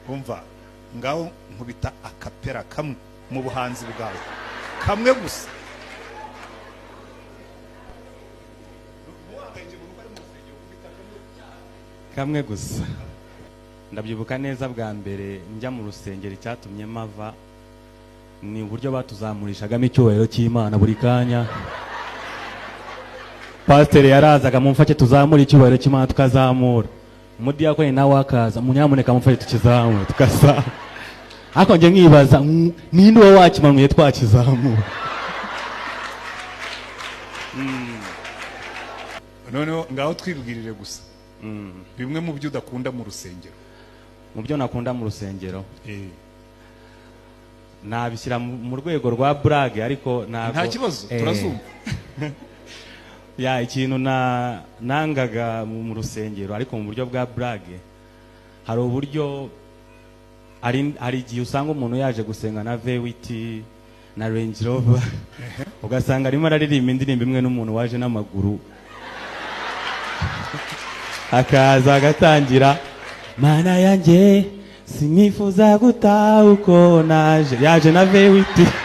Umva, ngaho nkubita akapera kamwe mu buhanzi bwawe, kamwe gusa. Kamwe gusa. Ndabyibuka neza bwa mbere njya mu rusengero, icyatumye mava ni uburyo batuzamurishagamo icyubahiro cy'Imana buri kanya. Pasiteri yarazaga, mumfashe tuzamure icyubahiro cy'Imana, tukazamura. Umudiyakoni nawe akaza, munyamuneka mumfashe tukizamure, tukazamura. Ariko njye nkibaza, ninde uba wakimanuye twakizamura? Noneho ngaho twibwirire gusa bimwe mu byo udakunda mu rusengero. Mu byo nakunda mu rusengero, nabishyira mu rwego rwa burage, ariko ntabwo. Nta kibazo, turazumva. Ya, ikintu nangaga mu rusengero, ariko mu buryo bwa burage, hari uburyo hari igihe usanga umuntu yaje gusenga na V8 na Range Rover, ugasanga arimo araririmba indirimbo imwe n'umuntu waje n'amaguru, akaza agatangira, mana yanjye sinifuza gutaha uko naje, yaje na V8.